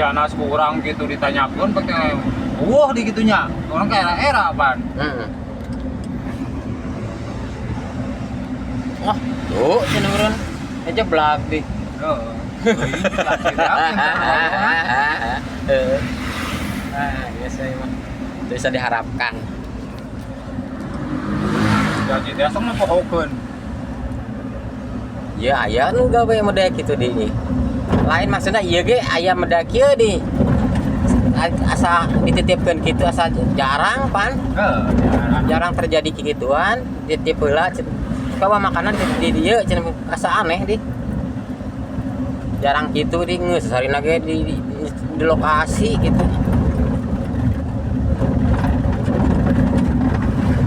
Cianas ku urang gitu ditanyakeun pake wah di gitunya. Urang ke era-era pan. Heeh. Wah, tuh cenah urang. Aja belak di. Heeh. Euy, Heeh. Ah, biasa mah. Itu bisa diharapkan. Gaji teh sok mah pohokeun. Ya aya nu gawe medek gitu di. Lain maksudnya ieu ge aya medek kieu di. Asa dititipkeun kitu asa jarang pan. Heeh, jarang. Jarang terjadi kikituan, dititip heula kawa makanan di dieu cenah asa aneh di. Jarang gitu di geus sarina ge di lokasi gitu.